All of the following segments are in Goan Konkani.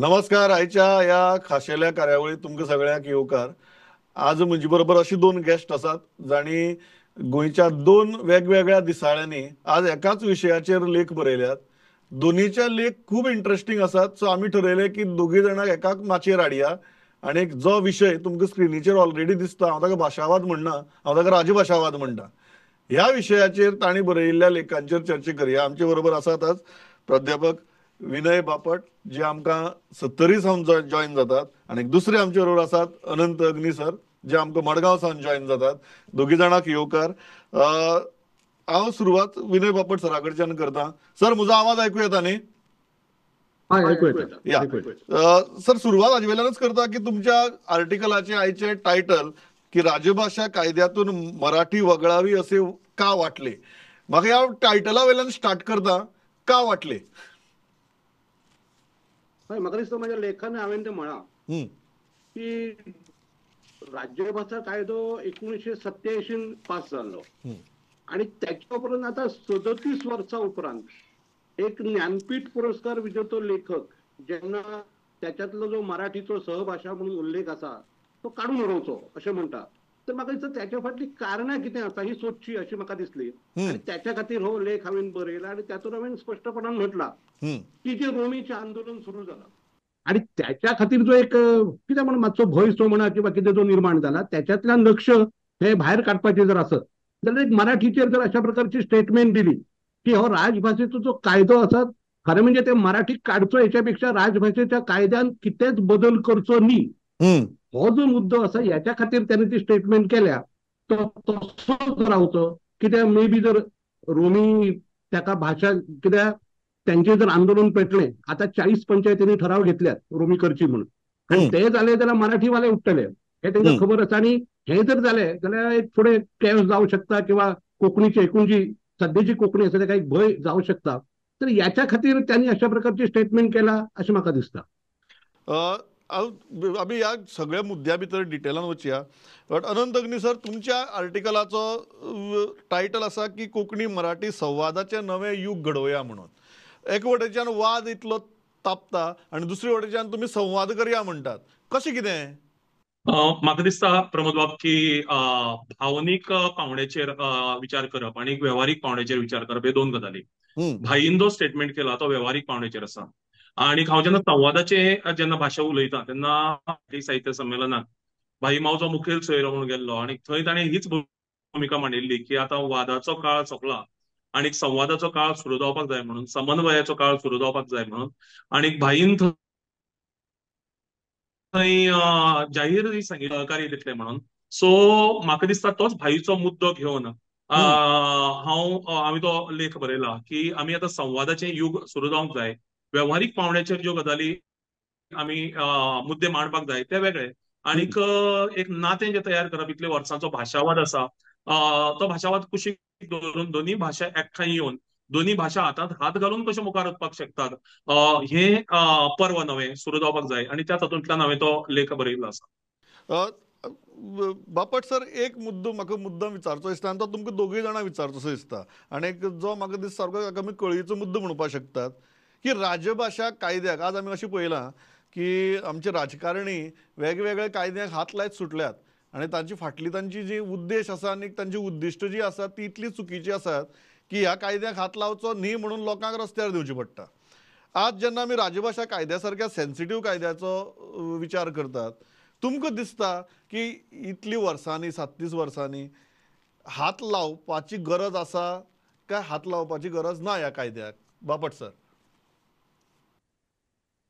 नमस्कार. आयच्या ह्या खाशेल्या कार्यावळीत तुमकां सगळ्यांक येवकार. आज म्हजे बरोबर अशी दोन गेस्ट आसात जांणी गोंयच्या दोन वेगवेगळ्या दिसाळ्यांनी आज एकाच विशयाचेर लेख बरयल्यात. दोनीचे लेख खूब इंट्रस्टींग आसात. सो आमी ठरयलें की दोगूय जाणांक एकाच माचयेर हाडया आनी एक जो विशय तुमकां स्क्रिनीचेर ऑलरेडी दिसता, हांव ताका भाशावाद म्हणना, हांव ताका राजभाशावाद म्हणटा. ह्या विशयाचेर तांणी बरयिल्ल्या लेखांचेर चर्चा करया. आमचे बरोबर आसात आज प्राध्यापक विनय बापट, जे आमकां सत्तरी सावन जॉयन जातात, आनी दुसरे आमचे बरोबर आसात अनंत अग्नी सर, जे आमकां मडगांव सावन जॉयन जातात. दोगी जाणांक येवकार. हांव सुरवात विनय बापट सरा कडच्यान करता. सर, म्हजो आवाज आयकू येता न्ही? या सर, सुरवात हाजे वयल्यानच करता की तुमच्या आर्टिकलाचे आयचे टायटल की राजभाषा कायद्यातून मराठी वगळावी असे का वाटले. म्हाका ह्या टायटला वयल्यान स्टार्ट करता, का वाटले? हय, म्हाका दिसता म्हाज्या लेखान हांवें तें म्हळां की राज्यभाषा कायदो 1987 पास जाल्लो आनी त्याच्या उपरांत आतां 37 वर्सां उपरांत एक ज्ञानपीठ पुरस्कार विजेतो लेखक जेन्ना त्याच्यातलो जो मराठीचो सहभाषा म्हणून उल्लेख आसा तो काडून उडोवचो अशें म्हणटा, तर म्हाका दिसता त्याच्या फाटली कारणां कितें आसा ही सोदची अशी म्हाका दिसली आनी त्याच्या खातीर हो लेख हांवें बरयला. आनी तातूंत हांवें स्पश्टपणान म्हटलां की जे रोमीचें आंदोलन सुरू जालां आनी त्याच्या खातीर जो एक कितें म्हणून मातसो भंय सो म्हणा किंवा कितें जो निर्माण जाला त्याच्यातल्यान लक्ष हे भायर काडपाचें जर आसत जाल्यार एक मराठीचेर जर अशा प्रकारची स्टेटमेंट दिली की हो राजभाशेचो जो कायदो आसा, खरें म्हणजे ते मराठी काडचो हेच्या पेक्षा राजभाशेच्या कायद्यान कितेंच बदल करचो न्ही हो जो मुद्दो आसा ह्याच्या खातीर त्याने ती स्टेटमेंट केल्या तो तसोच रावचो. कित्याक मे बी जर रोमी ताका भाशा कित्याक त्यांचे जर आंदोलन पेटलें, आतां 40 पंचायतींनी ठराव घेतल्यात रोमी करची म्हणून, आनी ते जाले जाल्यार मराठीवाले उठतले हे तांकां खबर आसा. आनी हे जर जालें जाल्यार एक फुडें केवस जावं शकता किंवा कोंकणीची एकूण जी सद्याची कोंकणी आसा ताका एक भंय जावं शकता. तर ह्याच्या खातीर त्यांनी अशा प्रकारची स्टेटमेंट केला अशें म्हाका दिसता. आमी ह्या सगळ्या मुद्द्या भितर डिटेलान वचया. बट अनंत अग्नी सर, तुमच्या आर्टिकलाचो टायटल आसा की कोंकणी मराठी संवादाचें नवें युग घडोवया म्हणून. एक वटेच्यान वाद इतलो तापता आनी दुसरे वटेच्यान तुमी संवाद करया म्हणटात, कशें कितें? म्हाका दिसता प्रमोद बाब की भावनीक पावंड्याचेर विचार करप आनी वेव्हारीक पावंड्याचेर विचार करप हे दोन गजाली. भाईन जो स्टेटमेंट केला तो वेव्हारीक पावंड्याचेर आसा. आनी हांव जेन्ना संवादाचे जेन्ना भाशा उलयता तेन्ना साहित्य संमेलनाक भाई मावजो मुखेल सोयरो म्हणून गेल्लो आनी थंय ताणें हीच भुमिका मांडिल्ली की आतां वादाचो काळ सोंपला आनी संवादाचो काळ सुरू जावपाक जाय म्हणून, समन्वयाचो काळ सुरू जावपाक जाय म्हणून. आनी भाईन थंय जाहीर सहकार्य दितले म्हणून. सो म्हाका दिसता तोच भाईचो मुद्दो घेवन हांव आमी तो लेख बरयला की आमी आतां संवादाचें युग सुरू जावंक जाय. वेव्हारीक पावंड्याचेर ज्यो गजाली आमी मुद्दे मांडपाक जाय ते वेगळे, आनीक एक नातें जें तयार करप, इतले वर्सांचो भाशावाद आसा तो भाशावाद कुशीक दवरून दोन्ही भाशा एकठांय येवन दोन्ही भाशा हातांत हात घालून कशें मुखार वचपाक शकतात हें पर्व नवें सुरू जावपाक जाय आनी त्या तातूंतल्यान हांवें तो लेख बरयल्लो आसा. बापट सर, एक मुद्दो म्हाका मुद्दाम विचारचो दिसता आनी तो तुमकां दोगूय जाणां विचारचोसो दिसता आनी एक जो म्हाका दिसता सारको ताका आमी कळीचो मुद्दो म्हणपाक शकतात की राजभाशा कायद्याक आज आमी अशें पळयलां की आमचे राजकारणी वेगवेगळ्या कायद्यांक हात लायत सुटल्यात आनी तांची फाटली तांची जी उद्देश आसा आनी तांची उद्दिश्ट जी आसा ती इतली चुकीची आसात की ह्या कायद्याक हात लावचो न्ही म्हणून लोकांक रस्त्यार देंवचें पडटा. आज जेन्ना आमी राजभाशा कायद्या सारक्या सेन्सिटीव कायद्याचो विचार करतात, तुमकां दिसता की इतली वर्सांनी 37 वर्सांनी हात लावपाची गरज आसा काय हात लावपाची गरज ना ह्या कायद्याक? बापट सर.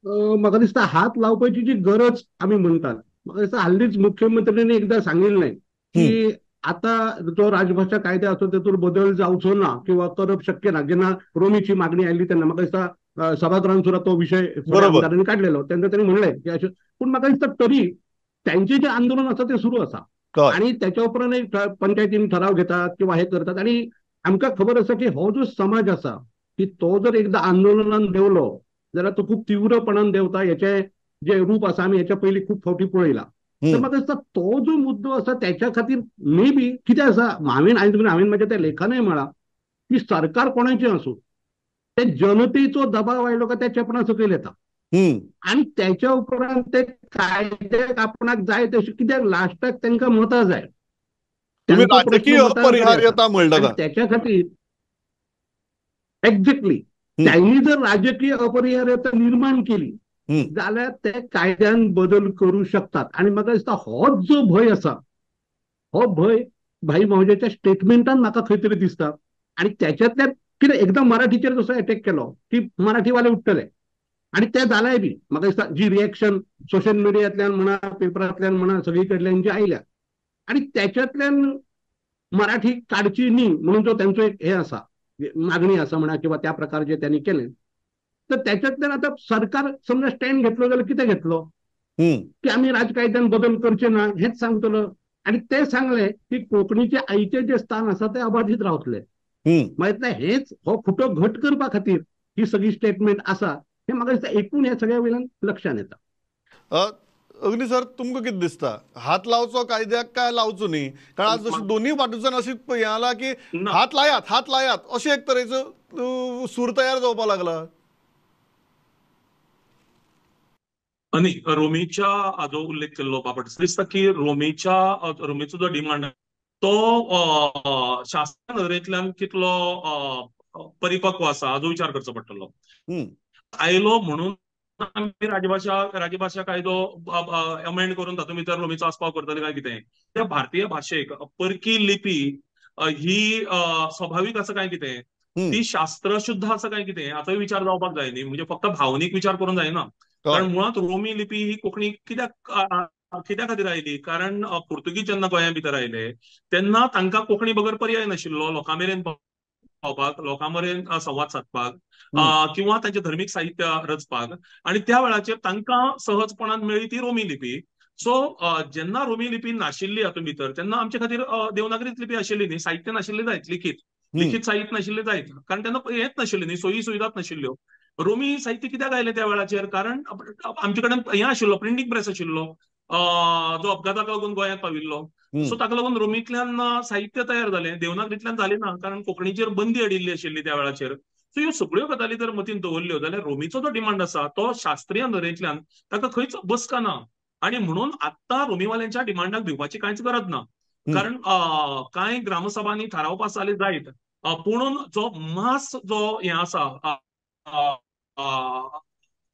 म्हाका दिसता हात लावपाची जी गरज आमी म्हणटात, म्हाका दिसता हालींच मुख्यमंत्र्यांनी एकदां सांगिल्लें की आतां जो राजभाशा कायदो आसा तातूंत बदल जावचो ना किंवा करप शक्य ना. जेन्ना रोमीची मागणी आयली तेन्ना म्हाका दिसता सभागृहान सुद्दां तो विशय आमदारांनी काडलेलो तेन्ना तांणी म्हणलें की अशें. पूण म्हाका दिसता तरी त्यांचे जे आंदोलन आसा तें सुरू आसा आनी त्याच्या उपरांत एक पंचायतीन ठराव घेतात किंवा हे करतात. आनी आमकां खबर आसा की हो जो समाज आसा की तो जर एकदां आंदोलनान देंवलो जाल्यार तो खूब तीव्रपणान देंवता. हेचें जे रूप आसा आमी हेच्या पयलीं खूब फावटी पळयलां. तर म्हाका दिसता तो जो मुद्दो आसा त्याच्या खातीर मे बी कितें आसा, हांवें हांवें म्हाज्या त्या लेखानय म्हळां की सरकार कोणाचें आसूं ते जनतेचो दबाव आयलो काय त्या चेपणा सकयल येता. आनी त्याच्या उपरांत ते कायद्याक आपणाक जाय तशें, कित्याक लास्टाक तांकां मतां जाय. राजकीय अपरिहार्यता म्हणटा त्याच्या खातीर एक्झॅक्टली त्यांनी जर राजकीय अपरिहार्यता निर्माण केली जाल्यार ते कायद्यान बदल करू शकतात. आनी म्हाका दिसता होच जो भंय आसा, हो भंय भाई मावज्याच्या स्टेटमेंटान म्हाका खंय तरी दिसता. आनी त्याच्यातल्यान कितें एकदां मराठीचेर जसो एटॅक केलो की मराठीवाले उठ्ठले, आनी ते जालाय बी. म्हाका दिसता जी रिएक्शन सोशल मिडियांतल्यान म्हणा, पेपरांतल्यान म्हणा, सगळी कडल्यान जी आयल्या, आनी त्याच्यातल्यान मराठी काडची न्ही म्हणून जो त्यांचो एक हे आसा, मागणी आसा म्हणा किंवा त्या प्रकारचे त्यांनी केले, तर त्याच्यातल्यान आता सरकार समजा स्टँड घेतलो जाल्यार कितें घेतलो की आमी राजकायद्यान बदल करचे ना हेच सांगतलो. आनी ते सांगले की कोंकणीचे आईचे जे स्थान आसा ते अबाधीत रावतले. मागीर हेच हो खुटो घट करपा खातीर ही सगळी स्टेटमेंट आसा हे म्हाका दिसता एकूण ह्या सगळ्या वयल्यान लक्षात येता. अग्नी सर, तुमकां कितें दिसता, हात लावचो कायद्याक काय लावचो न्ही? कारण आज जशी दोन्ही बाजूच्यान अशी हें आला की हात लायात हात लायात अशें एक तरेचो सूर तयार जावपाक लागला. आनी रोमीच्या जो उल्लेख केल्लो बाबट, दिसता की रोमीचो जो डिमांड तो शास्त्र नदरेंतल्यान कितलो परिपक्व आसा हाजो विचार करचो पडटलो. आयलो म्हणून आमी राजभाशा कायदो अमेंड करून तातूंत भितर रोमीचो आस्पाव करतले काय कितें? त्या भारतीय भाशेक परकी लिपी ही स्वाभावीक आसा काय कितें, ती शास्त्रशुद्ध आसा काय कितें, हाचोय विचार जावपाक जाय न्ही. म्हणजे फक्त भावनीक विचार करून जायना. कारण मुळांत रोमी लिपी ही कोंकणी कित्या खातीर आयली? कारण पुर्तुगीज जेन्ना गोंया भितर आयले तेन्ना तांकां कोंकणी बगर पर्याय नाशिल्लो लोकां मेरेन पावपाक, लोकां मेरेन संवाद सादपाक किंवा तांचें धर्मीक साहित्य रचपाक. आनी त्या वेळाचेर तांकां सहजपणान मेळ्ळी ती रोमी लिपी. सो जेन्ना रोमी लिपी नाशिल्ली हातूंत भितर तेन्ना आमचे खातीर देवनागरीच लिपी आशिल्ली न्ही, साहित्य नाशिल्लें जायत, लिखीत साहित्य नाशिल्लें जायत, कारण तेन्ना हेंच नाशिल्लें न्ही, सोयी सुविधाच नाशिल्ल्यो. रोमी साहित्य कित्याक आयलें त्या वेळाचेर? कारण आमचे कडेन हें आशिल्लो, प्रिंटींग प्रेस आशिल्लो जो अपघाताक लागून गोंयांत पाविल्लो. सो ताका लागून रोमींतल्यान साहित्य तयार जालें, देवनागरींतल्यान जालें ना, कारण कोंकणीचेर बंदी हाडिल्ली आशिल्ली त्या वेळाचेर. सो ह्यो सगळ्यो गजाली जर मतींत दवरल्यो जाल्यार रोमीचो जो डिमांड आसा तो शास्त्रीय नदरेंतल्यान ताका खंयच बसका ना. आनी म्हणून आत्तां रोमीवाल्यांच्या डिमांडाक भिवपाची कांयच गरज ना. कारण कांय ग्रामसभांनी थाराव पास जाले जायत, पुणून जो मास जो हें आसा,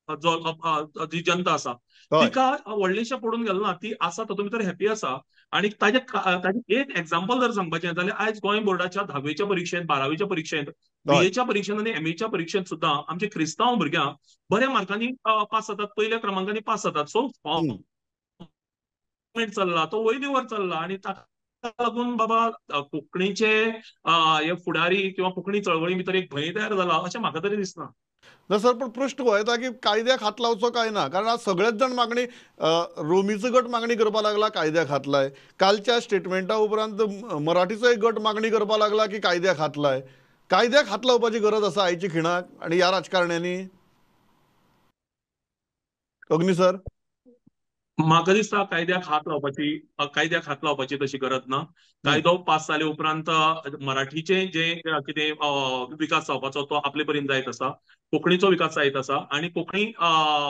जो जी जनता आसा तिका व्हडलेशें पडून गेलें ना, ती आसा तातूंत भितर हॅपी आसा. आनी ताजे एक एग्जाम्पल जर सांगपाचें जाल्यार आयज गोंय बोर्डाच्या 10वेच्या परिक्षेंत, 12वेच्या परिक्षेंत, बीएच्या परिक्षेंत आनी एमएच्या परिक्षेंत सुद्दां आमचे क्रिस्तांव भुरग्यांक बऱ्या मार्कांनी पास जातात, पयल्या क्रमांकांनी पास जातात. सो चल्ला तो वयली वर चल्ला. आनी ताका लागून बाबा कोंकणीचे हे फुडारी किंवा कोंकणी चळवळी भितर एक भंय तयार जाला अशें म्हाका तरी दिसना. ना सर, पण प्रश्न हो येता की कायद्याक हात लावचो काय ना? कारण आज सगळेच जाण मागणी, रोमीचो गट मागणी करपाक लागला कायद्याक हात लाय, कालच्या स्टेटमेंटा उपरांत मराठीचो एक गट मागणी करपाक लागला की कायद्याक हात लाय. कायद्याक हात लावपाची गरज आसा आयच्या खिणाक आनी ह्या राजकारण्यांनी? अग्नी सर, म्हाका दिसता कायद्याक हात लावपाची तशी गरज ना. कायदो पास जाले उपरांत मराठीचे जे कितें विकास जावपाचो तो आपले परीन जायत आसा, कोंकणीचो विकास जायत आसा आनी कोंकणी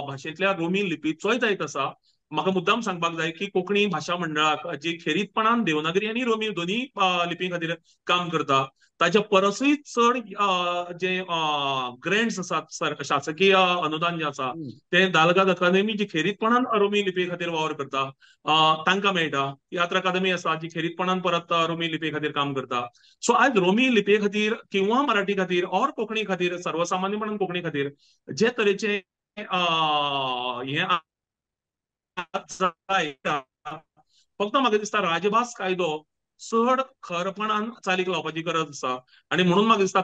भाशेंतल्या रोमी लिपीचोय जायत आसा. म्हाका मुद्दाम सांगपाक जाय की कोंकणी भाशा मंडळाक जी खेरीतपणान देवनागरी आनी रोमी दोनी लिपी खातीर काम करता ताच्या परसूय चड जे ग्रँट्स आसात, शासकीय अनुदान जें आसा तें दालगाद अकादेमी जी खेरीतपणान रोमी लिपी खातीर वावर करता तांकां मेळटा. तियात्र अकादमी आसा जी खेरीतपणान परत रोमी लिपी खातीर काम करता. सो आयज रोमी लिपये खातीर किंवा मराठी खातीर ऑर कोंकणी खातीर, सर्वसामान्यपणान कोंकणी खातीर जे तरेचे हें फक्त म्हाका दिसता राजभास कायदो चड खरपणान चालीक लावपाची गरज आसा. आनी म्हणून म्हाका दिसता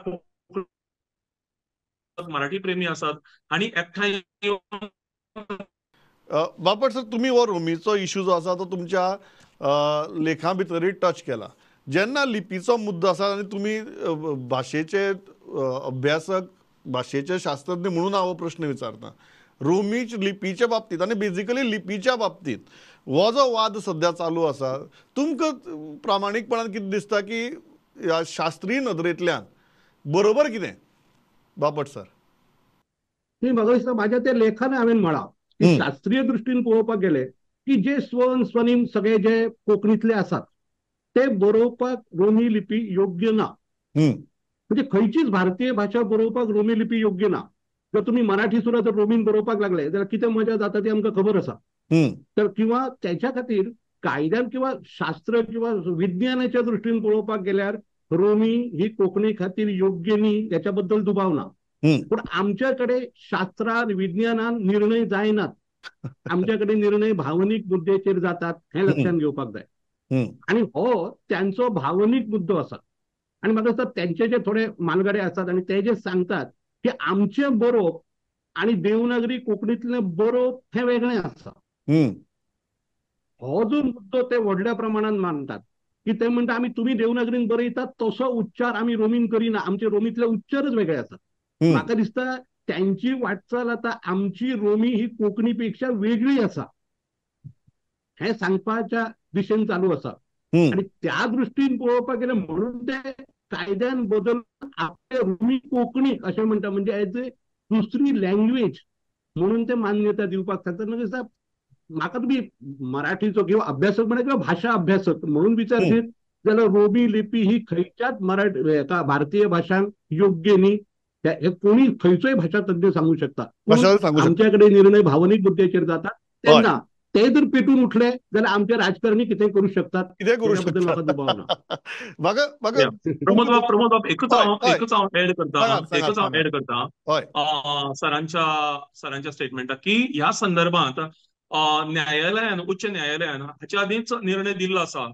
मराठी प्रेमी आसात आनी एकठांय येवन. बापट सर, तुमी हो रोमीचो इशू जो आसा तो तुमच्या लेखा भितरूय टच केला. जेन्ना लिपीचो मुद्दो आसा आनी तुमी भाशेचे अभ्यासक, भाशेचे शास्त्रज्ञ म्हणून हांव हो प्रश्न विचारता, रोमी लिपीच्या बाबतीत आनी बेजिकली लिपीच्या बाबतीत हो जो वाद सद्या चालू आसा, तुमकां प्रामाणीकपणान कितें दिसता की ह्या शास्त्रीय नदरेंतल्यान बरोबर कितें? बापट सर, ती म्हाका दिसता माझ्या त्या लेखान हांवें म्हळां की शास्त्रीय दृश्टीन पळोवपाक गेले की जे स्वन स्वनीम सगळे जे कोंकणीतले आसात ते बरोवपाक रोमी लिपी योग्य ना. म्हणजे खंयचीच भारतीय भाशा बरोवपाक रोमी लिपी योग्य ना. जर तुम्ही मराठी सुद्धा जर रोमीन बरोवपाक लागले जाल्यार कितें मजा जाता ती आमकां खबर आसा. तर किंवा त्याच्या खातीर कायद्यान किंवा शास्त्र किंवा विज्ञानाच्या दृष्टीन पळोवपाक गेल्यार रोमी ही कोंकणी खातीर योग्य न्ही याच्या बद्दल दुबाव ना. पण आमच्याकडे शास्त्रान विज्ञानान निर्णय जायनात, आमच्याकडे निर्णय भावनीक मुद्द्याचेर जातात हें लक्षात घेवपाक जाय. आणि हो त्यांचो भावनीक मुद्दो आसा. आणि म्हाका दिसता त्यांचे जे थोडे मालगाडे आसात आणि ते जे सांगतात की आमचें बरोवप आणि देवनागरी कोंकणीतलें बरोवप हें वेगळें आसा. हो जो मुद्दो ते व्हडल्या प्रमाणान मानतात की ते म्हणटा आमी तुमी देवनागरीन बरयतात तसो उच्चार आमी रोमीन करिना, आमचे रोमीतले उच्चारच वेगळे आसात. म्हाका दिसता त्यांची वाटचाल आता आमची रोमी ही कोंकणी पेक्षा वेगळी आसा हें सांगपाच्या दिशेन चालू आसा. आणि त्या दृष्टीन पळोवपाक गेले म्हणून ते कायद्यान बदल आपले रोमी कोंकणी अशें म्हणटा, म्हणजे एज ए दुसरी लँग्वेज म्हणून ते मान्यता दिवपाक सांगता. म्हणजे म्हाका तुमी मराठीचो किंवा अभ्यासक म्हणा किंवा भाशा अभ्यासक म्हणून विचार घेत जाल्यार रोमी लिपी ही खंयच्याच मराठी भारतीय भाशांक योग्य न्ही हे कोणी खंयचोय भाशा तज्ञ सांगू शकता. आमच्याकडे निर्णय भावनीक मुद्द्याचेर जातात तेन्ना ते जर पेटून उठले जाल्यार आमचे राजकारणी कितें करू शकतात, कितें करू शकतात. प्रमोद बाब एकच हांव एड करता सरांच्या स्टेटमेंटाक की ह्या संदर्भात न्यायालयान, उच्च न्यायालयान हाच्या आदींच निर्णय दिल्लो आसा.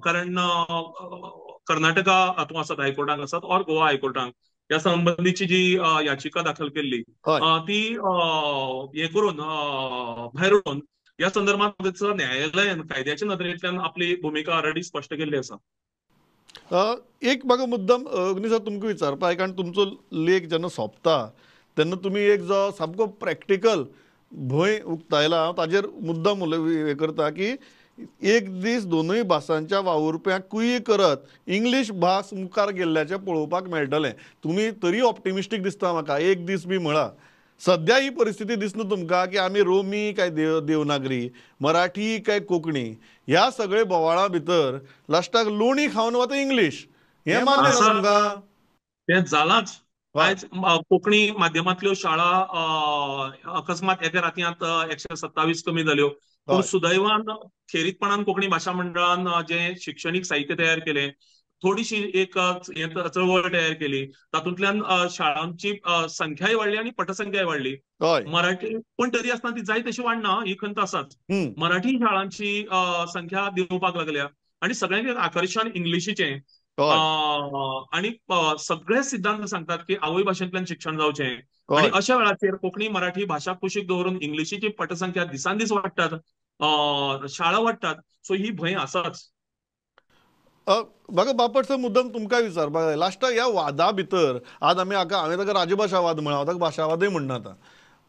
कारण कर्नाटका हातूंत आसात हायकोर्टाक आसात और गोवा हायकोर्टाक ह्या संबंदीची जी याचिका दाखल केल्ली ती हे करून भायर उडोवन ह्या संदर्भात न्यायालयान कायद्याच्या नदरेंतल्यान आपली भुमिका ऑलरेडी स्पश्ट केल्ली आसा. एक म्हाका मुद्दम अग्नी सर तुमकां विचारपाक, कारण तुमचो लेख जेन्ना सोंपता तेन्ना तुमी एक जो सामको प्रॅक्टिकल भंय उक्तायला हांव ताजेर मुद्दम हें करता की एक दीस दोनूय भासांच्या वावुरप्यांक कुयी करत इंग्लीश भास मुखार गेल्ल्याचें पळोवपाक मेळटलें. तुमी तरी ऑप्टिमिस्टीक दिसता म्हाका, एक दीस बी म्हळा. सद्या ही परिस्थिती दिसना तुमकां की आमी रोमी काय देवनागरी, मराठी काय कोंकणी ह्या सगळे बोवाळा भितर लास्टाक लोणी खावन वता इंग्लीश, हें मान्य ना तुमकां? तें जालांच. आयज कोंकणी माध्यमांतल्यो शाळा अकस्मात एका रातयांत 127 कमी जाल्यो, पूण सुदैवान खेरीतपणान कोंकणी भाशा मंडळान जे शिक्षणीक साहित्य तयार केलें, थोडीशी एक चळवळ तयार केली, तातूंतल्यान शाळांची संख्याय वाडली आनी पटसंख्याय वाडली. मराठी पण तरी आसतना ती जाय तशी वाडना ही खंत आसाच. मराठी शाळांची संख्या देंवपाक लागल्या आनी सगळ्यांक आकर्शण इंग्लिशीचें आणि सगळे सिद्धांत सांगतात की आवय भाशेंतल्यान शिक्षण जावचें आणि अशा वेळाचेर कोंकणी मराठी भाशा कुशीक दवरून इंग्लिशीची पटसंख्या दिसान दीस वाडटात, शाळा वाडटात, सो ही भंय आसाच. बघा बापट सर मुद्दम तुमकां विचारपाक जाय, लास्टाक ह्या वादा भितर आज आमी हाका हांवें ताका राजभाशावाद म्हळा, हांव ताका भाशावादय म्हणना. आतां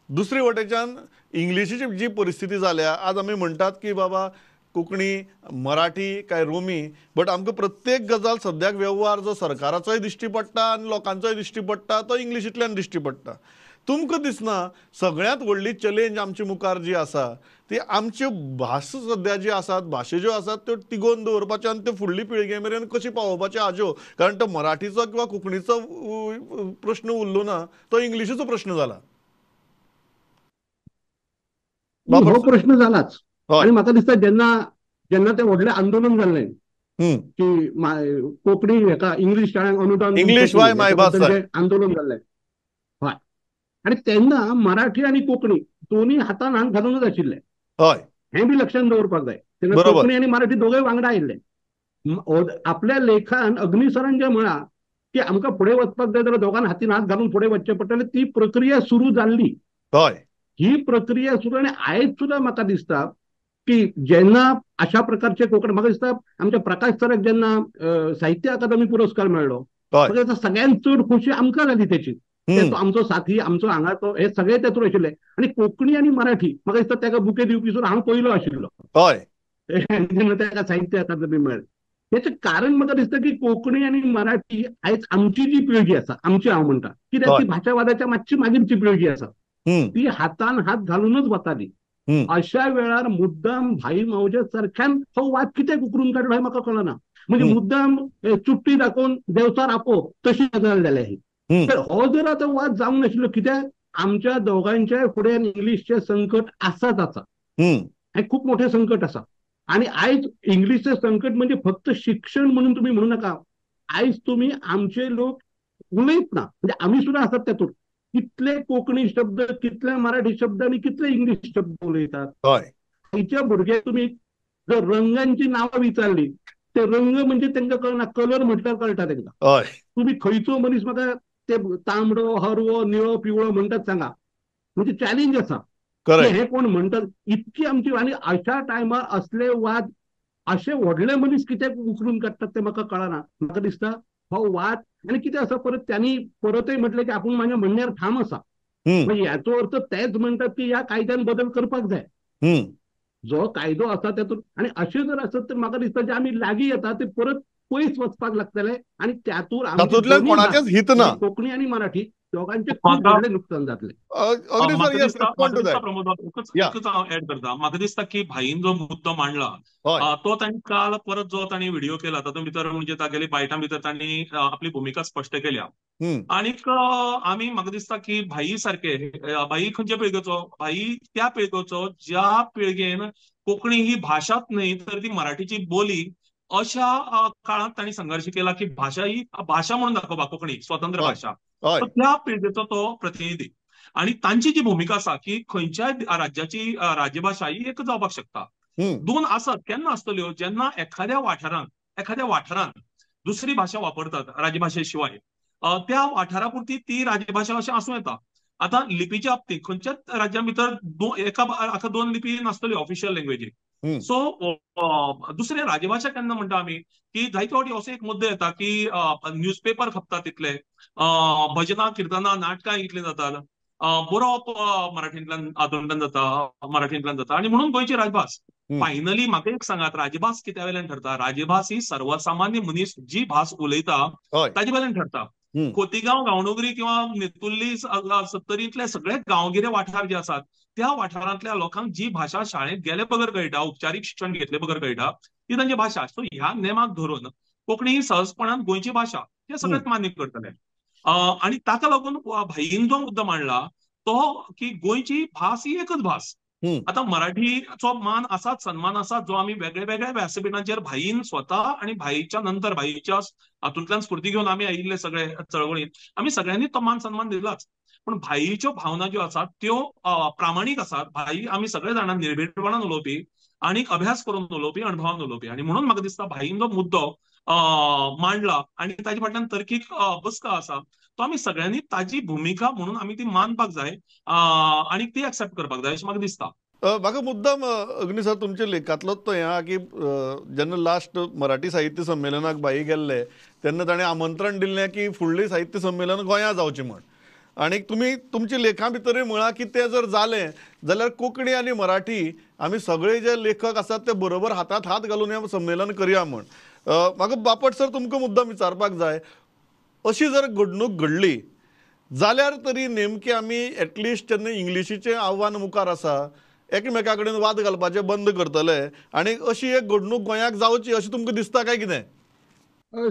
दुसरे वटेच्यान इंग्लिशीची जी परिस्थिती जाल्या, आज आमी म्हणटात की बाबा कोंकणी मराठी काय रोमी, बट आमकां प्रत्येक गजाल सद्याक वेव्हार जो सरकाराचोय दिश्टी पडटा आनी लोकांचोय दिश्टी पडटा तो इंग्लिशींतल्यान दिश्टी पडटा. तुमकां दिसना सगळ्यांत व्हडली चॅलेंज आमचे मुखार जी आसा ती आमच्यो भास सद्या जी आसात, भाशे ज्यो आसात त्यो तिगोवन दवरपाच्यो आनी त्यो फुडली पिळगे मेरेन कशी पावोवपाच्यो हाज्यो, कारण तो मराठीचो किंवा कोंकणीचो प्रश्न उरलो ना, तो इंग्लिशीचो प्रश्न जाला. हो प्रश्न जालाच. आणि म्हाका दिसता जेन्ना जेन्ना ते व्हडलें आंदोलन जाल्लें की कोंकणी हेका इंग्लीश शाळांक अनुदान, इंग्लीश वाय मायभास आंदोलन जाल्लें, हय, आणि तेन्ना मराठी आणि कोंकणी दोन्ही हातान हात घालूनच आशिल्ले, हें बी लक्षात दवरपाक जाय. तेन्ना कोंकणी आनी मराठी दोगूय वांगडा आयिल्ले. आपल्या लेखान अग्निसरान जें म्हळां की आमकां फुडें वचपाक जाय जाल्यार दोगान हातीन हात घालून फुडें वचचें पडटलें, ती प्रक्रिया सुरू जाल्ली. ही प्रक्रिया सुरू आनी आयज सुद्दां म्हाका दिसता की जेन्ना अशा प्रकारचे कोंकणी, म्हाका दिसता आमच्या प्रकाश सराक जेन्ना साहित्य अकादमी पुरस्कार मेळ्ळो, म्हाका दिसता सगळ्यांत चड खोशी आमकां जाली तेची. आमचो साथी, आमचो हांगाचो, हे सगळे तेतून आशिल्ले. आनी कोंकणी आनी मराठी म्हाका दिसता तेका बुके दिवपी सुद्दां हांव पयलो आशिल्लो जेन्ना तेका साहित्य अकादमी मेळ्ळें. हेचें कारण म्हाका दिसता की कोंकणी आनी मराठी आयज आमची जी पिळगी आसा, आमची हांव म्हणटा कित्याक ती भाशावादाच्या मातशी मागीरची पिळगी आसा, ती हातान हात घालूनच वताली. अशा वेळार मुद्दाम भाई मावजे सारख्यान हो वाद कित्याक उकरून काडलो हें म्हाका कळना. म्हणजे मुद्दाम चुट्टी दाखोवन देवचार आपोवप तशी गजाल जाल्या ही. तर हो जर आतां वाद जावंक नाशिल्लो, कित्याक आमच्या दोगांच्या फुड्यान इंग्लिशचें संकट आसाच आसा, हें खूब मोठें संकट आसा. आनी आयज इंग्लिशचें संकट म्हणजे फक्त शिक्षण म्हणून तुमी म्हणू नाका, आयज तुमी आमचे लोक उलयत ना, म्हणजे आमी सुद्दां आसात तातूंत, कितले कोंकणी शब्द, कितले मराठी शब्द आनी कितले इंग्लिश शब्द उलयतात. आयच्या भुरग्याक तुमी जर रंगांची नांवां विचारली, ते रंग म्हणजे तांकां कळना, कलर म्हटल्यार कळटा तांकां. तुमी खंयचो मनीस म्हाका ते तांबडो, हरवो, निळो, पिवळो म्हणटात सांगा, म्हणजे चॅलेंज आसा हे कोण म्हणटात इतकी आमची. आनी अशा टायमार असले वाद अशे व्हडले मनीस कित्याक उखलून काडटात ते म्हाका कळना. म्हाका दिसता हो वाद आनी कितें आसा, परत त्यांनी परतय म्हटलें की आपूण म्हाज्या म्हणण्यार ठाम आसा, म्हणजे हाचो अर्थ तेच म्हणटात की ह्या कायद्यान बदल करपाक जाय, जो कायदो आसा तातूंत. आनी अशें जर आसत तर म्हाका दिसता जे आमी लागीं येता ते परत पयस वचपाक लागतले आनी तातूंत कोणाचेंच हित ना, कोंकणी आनी मराठी दोगांचें खूब व्हडलें नुकसान जातलें. प्रमोद एकच हांव एड करता, म्हाका दिसता की भाईन जो मुद्दो मांडला तो तांणी काल परत जो तांणी व्हिडिओ केला तातूंत भितर म्हणजे तागेली बायटां भितर तांणी आपली भुमिका स्पश्ट केल्या. आनीक आमी म्हाका दिसता की भाई सारके, भाई खंयच्या पिळगेचो, भाई त्या पिळगेचो ज्या पिळगेन कोंकणी ही भाशाच न्हय तर ती मराठीची बोली अशा काळांत तांणी संघर्श केला की भाशा ही भाशा म्हणून दाखोवपाक, कोंकणी स्वतंत्र भाशा, त्या पिळगेचो तो प्रतिनिधी. आणि तांची जी भुमिका आसा की खंयच्याय राज्याची राजभाशा ही एक जावपाक शकता. दोन आसत केन्ना आसतल्यो, जेन्ना एखाद्या वाठारांत दुसरी भाशा वापरतात राजभाशे शिवाय, त्या वाठारा पुरती ती राजभाशा अशें आसूं येता. आतां लिपीच्या बाबतींत खंयच्याच राज्या भितर एका दोन लिपी नासतल्यो ऑफिशियल लँग्वेजी. सो दुसरे राजभाशा केन्ना म्हणटा आमी की जायते फावटी असो एक मुद्दो येता की न्यूजपेपर खपता तितले, भजनां, किर्तनां, नाटकां इतलीं जातात, बरोवप मराठींतल्यान आतूंतल्यान जाता, मराठींतल्यान जाता, आनी म्हणून गोंयची राजभास. फायनली म्हाका एक सांगात, राजभास कित्या वेल्यान ठरता? राजभास ही सर्वसामान्य मनीस जी भास उलयता ताजे वेल्यान ठरता. खोतीगांव, गांवडोंगरी किंवा नेतुर्ली, सत्तरींतले सगळे गांवगिरे वाठार जे आसात त्या वाठारांतल्या लोकांक जी भाशा शाळेंत गेले बगर कळटा, औपचारीक शिक्षण घेतले बगर कळटा, ती तांची भाशा. सो ह्या नेमाक धरून कोंकणी ही सहजपणान गोंयची भाशा हे सगळेच मान्य करतले. आनी ताका लागून भाईन जो मुद्दो मांडला तो की गोंयची भास ही एकच भास. आतां मराठीचो मान आसाच, सन्मान आसा, जो आमी वेगळे वेगळ्या व्यासपीठांचेर भाईन स्वता आनी भाईच्या नंतर भाईच्या हातूंतल्यान स्फूर्ती घेवन आमी आयिल्ले सगळे चळवळीन आमी सगळ्यांनी तो मान सन्मान दिलाच. पण भाईच्यो भावना ज्यो आसात त्यो प्रामाणीक आसात. भाई आमी सगळे जाणां निर्भीडपणान उलोवपी आनी अभ्यास करून उलोवपी, अणभवान उलोवपी, आनी म्हणून म्हाका दिसता भाईन जो मुद्दो मांडला आनी ताजे फाटल्यान तर्कीक बसका आसा तो आमी सगळ्यांनी ताजी भुमिका म्हणून आमी ती मानपाक जाय आनी ती एक्सेप्ट करपाक जाय अशें म्हाका दिसता. म्हाका मुद्दाम अग्नी सर तुमच्या लेखांतलोच तो हें आहा की जेन्ना लास्ट मराठी साहित्य संमेलनाक भाई गेल्ले तेन्ना ताणें आमंत्रण दिल्लें की फुडलें साहित्य संमेलन गोंया जावचें म्हण, आनी तुमी तुमच्या लेखां भितरूय म्हळां की तें जर जालें जाल्यार कोंकणी आनी मराठी आमी सगळे जे लेखक आसात ते बरोबर हातांत हात घालून हें संमेलन करया म्हण. म्हाका बापट सर तुमकां मुद्दाम विचारपाक जाय, अशी जर घडणूक घडली जाल्यार तरी नेमके आमी एटलिस्ट जेन्ना इंग्लिशीचें आव्हान मुखार आसा एकमेका कडेन वाद घालपाचें बंद करतले आनी अशी एक घडणूक गोंयाक जावची अशें तुमकां दिसता काय कितें?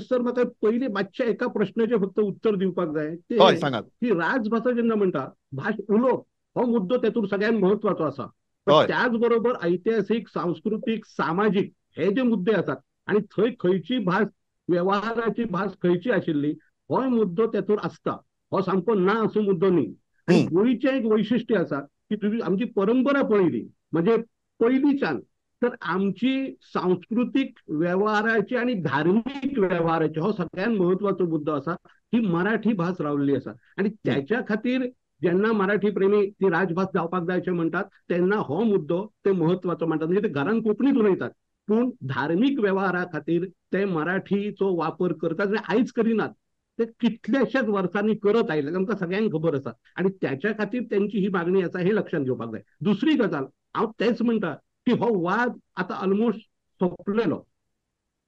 सर म्हाका पयलीं मातशें एका प्रश्नाचें फक्त उत्तर दिवपाक जाय. ते सांगात की राजभाशा जेन्ना म्हणटा, भास उलोवप हो मुद्दो तेतूंत सगळ्यांत म्हत्वाचो आसा, त्याच बरोबर ऐतिहासीक, सांस्कृतीक, सामाजीक हे जे मुद्दे आसात आनी थंय खंयची भास, वेव्हाराची भास खंयची आशिल्ली होय मुद्दो तेतूर आसता. हो सामको ना असो मुद्दो न्ही. आनी गोंयचें एक वैशिश्ट्य आसा की तुमी आमची परंपरा पळयली म्हणजे पयलींच्यान तर आमची सांस्कृतीक वेव्हाराची आनी धार्मीक वेव्हाराची हो सगळ्यांत म्हत्वाचो मुद्दो आसा ही मराठी भास रावल्ली आसा. आनी त्याच्या खातीर जेन्ना मराठी प्रेमी ती राजभास जावपाक जाय अशें म्हणटात तेन्ना हो मुद्दो ते म्हत्वाचो मानतात. म्हणजे ते घरान कोंकणीत उलयतात पूण धार्मीक वेव्हारा खातीर ते मराठीचो वापर करतात आनी आयज करिनात, ते कितल्याशाच वर्सांनी करत आयले, आमकां सगळ्यांक खबर आसा. आनी त्याच्या खातीर तेंची ही मागणी आसा हें लक्षांत घेवपाक जाय. दुसरी गजाल हांव तेच म्हणटा की हो वाद आतां ऑलमोस्ट सोंपलेलो.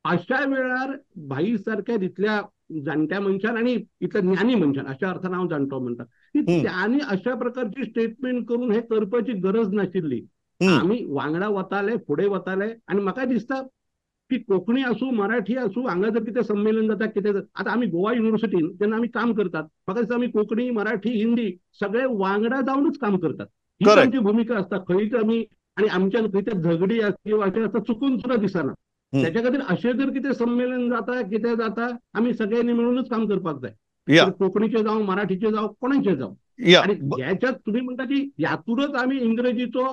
अशा वेळार भाई सारक्या तितल्या जाणट्या मनशान आनी इतल्या ज्ञानी मनशान, अशा अर्थान हांव जाणटो म्हणटा, की त्यांनी अशा प्रकारची स्टेटमेंट करून हे करपाची गरज नाशिल्ली. आमी वांगडा वताले, फुडें वताले आनी म्हाका दिसता की कोंकणी आसूं मराठी आसूं हांगा जर कितें संमेलन जाता कितें, आतां आमी गोवा युनिवर्सिटीन जेन्ना आमी काम करतात म्हाका दिसता आमी कोंकणी मराठी हिंदी सगळे वांगडा जावनूच काम करतात. ही आमची भुमिका आसता. खंयच आमी आनी आमच्यान खंय ते झगडी आसता किंवा अशें आसता चुकून सुद्दां दिसना. त्याच्या खातीर अशें जर कितें संमेलन जाता कितें जाता आमी सगळ्यांनी मेळूनच काम करपाक जाय, कोंकणीचें जावं मराठीचें जावं कोणाचें जावं. आनी ह्याच्यात तुमी म्हणटा की ह्यातूनच आमी इंग्रजीचो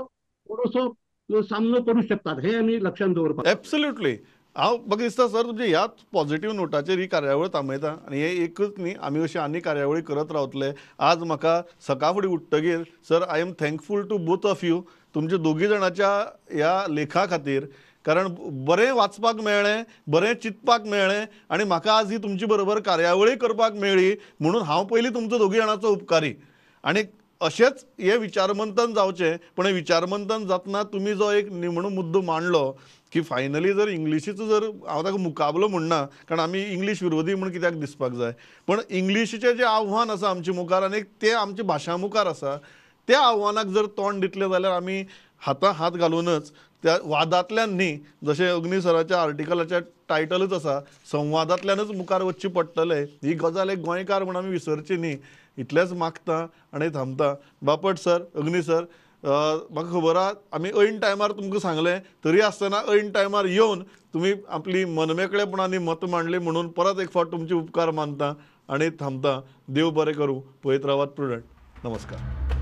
थोडोसो सामनो करू शकतात हे आमी लक्षांत दवरपाक. एब्सोल्युटली. हांव म्हाका दिसता सर तुमचे ह्याच पॉझिटिव्ह नोटाचेर ही कार्यावळ थांबयता आनी हे एकच न्ही आमी अशी आनी कार्यावळी करत रावतले. आज म्हाका सकाळ फुडें उठ्ठगीर sir I am thankful to both of you, तुमच्या दोगी जाणाच्या ह्या लेखा खातीर, कारण बरें वाचपाक मेळ्ळें, बरें चिंतपाक मेळ्ळें आनी म्हाका आज ही तुमचे बरोबर कार्यावळी करपाक मेळ्ळी म्हणून हांव पयलीं तुमचो दोगी जाणाचो उपकारी. आनी अशेंच हे विचारमंथन जावचें, पण हे विचारमंथन जातना तुमी जो एक निमणो मुद्दो मांडलो की फायनली जर इंग्लिशीचो जर हांव ताका मुकाबलो म्हणना, कारण आमी इंग्लीश विरोधी म्हूण कित्याक दिसपाक जाय, पण इंग्लिशीचें जें आव्हान आसा आमचे मुखार आनी तें आमच्या भाशा मुखार आसा, त्या आव्हानाक जर तोंड दितलें जाल्यार आमी हाता हात घालूनच त्या वादांतल्यान न्ही, जशें अग्नी सराच्या आर्टिकलाच्या टायटलूच आसा, संवादांतल्यानच मुखार वचचें पडटलें. ही गजाल एक गोंयकार म्हूण आमी विसरची न्ही, इतलेंच मागता आनी थांबता. बापट सर, अग्नी सर, म्हाका खबर आहा आमी ऐन टायमार तुमकां सांगलें, तरी आसतना ऐन टायमार येवन तुमी आपली मनमेकळेपणान मत मांडली म्हणून परत एक फावट तुमचे उपकार मानता आनी थांबता. देव बरें करूं. पळयत रावात प्रुडंट. नमस्कार.